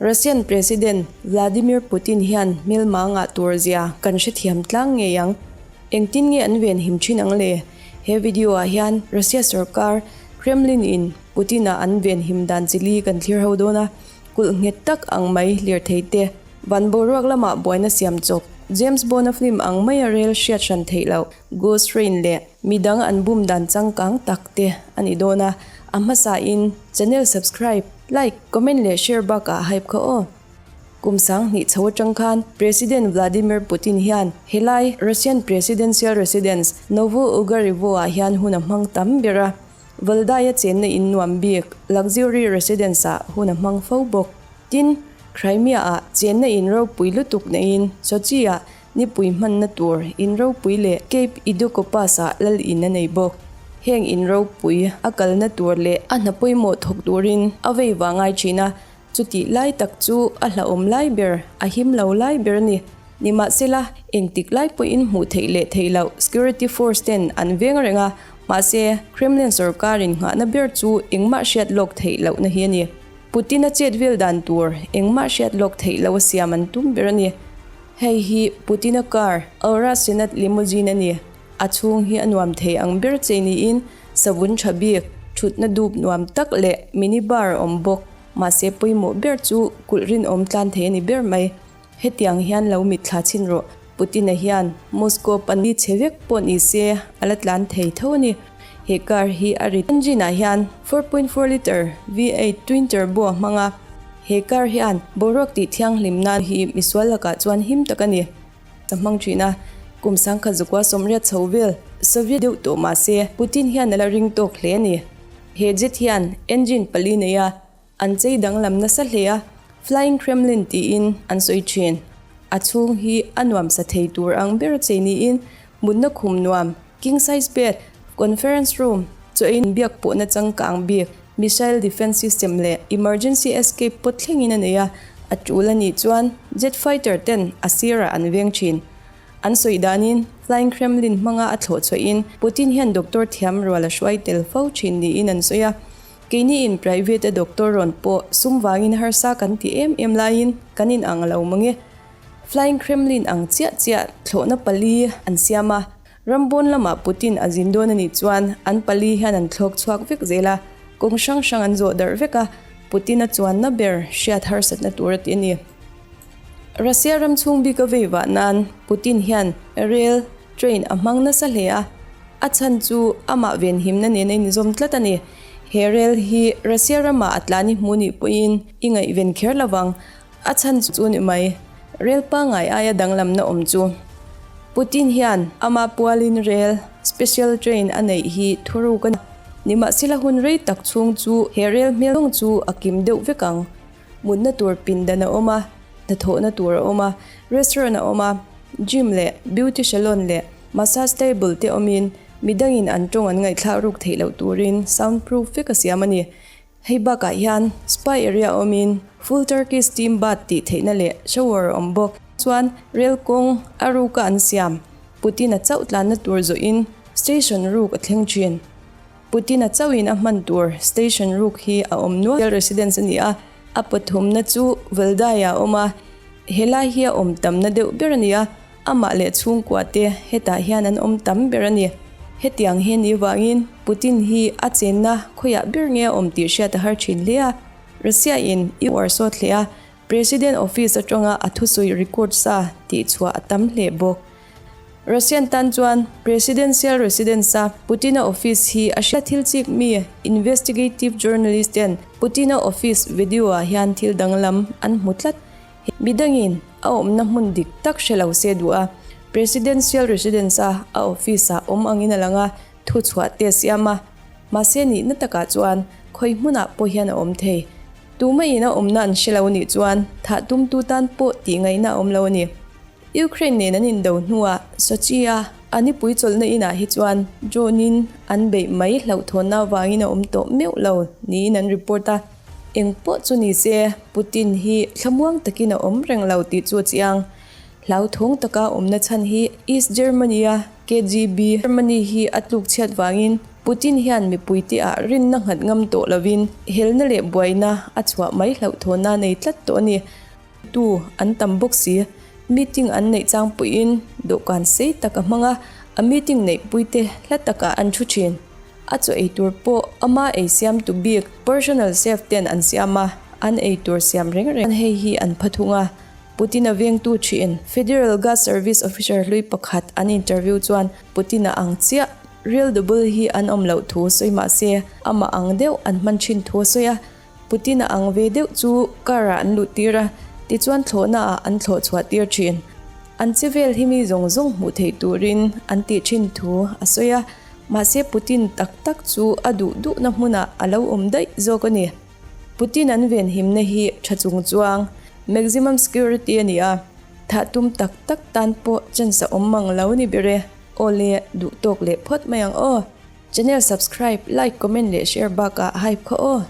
Russian President Vladimir Putin hian hmelma ngah tur zia kan hrethiam tlang ngei ang. Engtin nge an ven him thin ang le? He video ah hian Russia sorkar Kremlin in Putin-a an ven him dan chi li kan thlir ho dawn a, kulh nghet tak ang mai lirthei te, van boruak lamah buaina siam chawp, James Bond-a film ang maia rel hriat hran theih loh, Ghost Train leh midang an bum dan changkang tak te a ni dawn a, a hmasain channel subscribe, Like, comment leh share bakah hype kha aw. Kum 2000 chho atang khan President Vladimir Putin hian helai Russian Presidential Residence Novo Ogarevo ah hian hun a hmang tam ber a, Valdai-a chenna in nuam bik Luxury Residence ah hun a hmang fo bawk. Tin, Crimea ah chenna in ropui lutuk neiin Sochi ah nipui hmanna tur in ropui leh Cape Idokopas ah lal in a nei bawk. Heng in ropui a kalna tur leh a hna pawimawh thawk turin a vei vang ngai thin a, chutih lai tak chu a hlauhawm lai ber, a him lo lai ber a ni. Nimahsela, engtik lai pawhin hmuh theih leh theih loh security force ten an veng reng a, mahse Kremlin sorkarin nghahna ber chu engmah hriat lawk theih lohna hi a ni. Putin-a chet vel dan tur engmah hriat lawk theih loh a siam an tum ber a ni. Hei hi Putin-a car, Aurus Senat limousine a ni. A chhung hi a nuam thei ang ber che niin savun tha bik, thutna dup nuam tak leh mini bar a awm bawk. Mahse pawimawh ber chu kulh rinawm tlan thei a ni ber mai. Hetiang hian lo mitthla chhin rawh, Putin-a hian Moscow pani chhe vek pawh ni se a la tlan thei tho a ni. He car hi a rit engine-ah hian 4.4 litre V8 twin turbo a hmang a. He car hian boruak tih thianghlim nan hi misual lakah chuan him tak a ni. Ka hmang thin a, kum 1980 chho vel Soviet deuh tawh mah se Putin hian a la ring tawk hle a ni. He jet hian engine pali nei a, an chei danglam nasa hle a, Flying Kremlin tiin an sawi thin. A chhung hi a nuamsa thei tur ang ber chei niin mutna khum nuam, king size bed, conference room, chaw ei biak pawhna changkang bik, Missile defence system leh emergency escape pawt thlengin a nei a, a tul a nih chuan jet fighter ten a sirah an veng thin. An sawi danin Flying Kremlin hmanga a thlawh chhuahin Putin hian doctor thiam rual a hruai tel fo thin niin an sawi a. Keini in private a doctor rawn pawh sum vangin harsa kan ti em em laiin kan in ang lo mange. Flying Kremlin ang chiah chiah thlawhna pali an siam a. Rambawn lamah Putin a zin dawn a nih chuan an pali hian an thlawk chhuak vek zel a, kawng hrang hrang an zawh darh vek a, Putin a chuanna ber hriat harsatna tur a ti a ni. Russia ram chhung bik a vei vah nan Putin hian rail, train, a hmang nasa hle a, a chhan chu amah venhimna nen a inzawm tlat a ni. He rail hi Russia ramah a tlan i hmu nih pawhin i ngaihven kher lovang. A chhan chu ni mai, rel pangngai aia danglamna awm chu. Putin hian ama pualin rel, special train, a neih hi thuruk a ni. Nimahsela hun rei tak chhung chu he rel hmel zawng chu a kim deuh vek ang. Mutna tur pindan a awm a, hnathawhna tur a awm a, restaurant a awm a, gym leh beauty salon leh massage table te awmin midangin an tawng an ngaihthlak ruk theih loh turin sound proof vek a siam a ni. Hei bakah hian spa area awmin full Turkey steam bath tih theihna leh shower a awm bawk. Chuan rail kawng a ruka an siam Putin-a chauh tlanna tur zawhin station ruk a thleng thin. Putin-a chauhin a hman tur station ruk hi a awm nual. Residence a ni a, a pathumna chu Valdai-ah a awm a, helai hi a awm tamna deuh ber a ni a. Amah leh chhungkua te hetah hian an awm tam ber a ni. Hetiang hi ni vangin Putin hi a chenna khawiah ber nge a awm tih hriat a har thin hle a. Russia in i uar sawt hle a, President office atanga a thusawi record sa tih chhuah a tam hle bawk. Russian tan chuan Presidential residence a Putin-a office hi a hriat thil chik mi investigative journalist ten Putin-a office video ah hian thil danglam an hmu tlat. Midangin a awmna hmun dik tak hre lo se duh a, Presidential Residence a a office ah awm angin a lang a, thu chhuah te a siam a. Mahse nihna takah chuan khawi hmunah pawh hian a awm thei. Tumaiin a awmna an hre lo nih chuan thah tumtu tan pawh tih ngaihna a awm lo a ni. Ukraine nen an indo hnuah Sochi a a nipui chawlhna inah hi chuan drone in an beih mai hlauhthawnna avangin a awm tawh meuh lo niin an report a. Eng pawh chu ni se, Putin hi thlamuang takin a awm reng lo tih chu a chiang. Hlauthawng taka awmna chhan hi East Germany-a KGB, Germany hi a tluk chhiat vangin Putin hian mipuite ah rinna nghat ngam tawh lovin helna leh buaina a chhuah mai hlauhthawnna nei tlat tawh a ni. Tu an tam bawk si. Meeting an neih chang puiin dawhkan sei tak a hmang a, a meeting neihpuite hla takah an thu thin. A chaw ei tur pawh ama ei siam tu bik personal chef ten an siam a, an ei tur siam reng reng hei hi an pha thung a. Putin-a vengtu thin Federal Gas Service officer hlui pakhat an interview chuan Putin-a ang chiah real double hi an awm loh thu sawi mah se amah ang deuh an hman thin thu a sawi a. Putin-a ang ve deuh chu car-ah an luh tir a, tichuan thlawhnaah an thlawh chhuah tir thin. An che vel hi mi zawng zawng hmuh theih turin an tih thin thu a sawi a, mahse Putin tak tak chu a duh duhna hmunah a lo awm daih zawk a ni. Putin an venhimna hi tha chung chuang, maximum security a ni a, thah tum tak tak tan pawh chance a awm mang lo ni ber e. Aw le, duh tawk leh phawt mai ang aw. Channel subscribe, like, comment leh share bakah hype kha aw.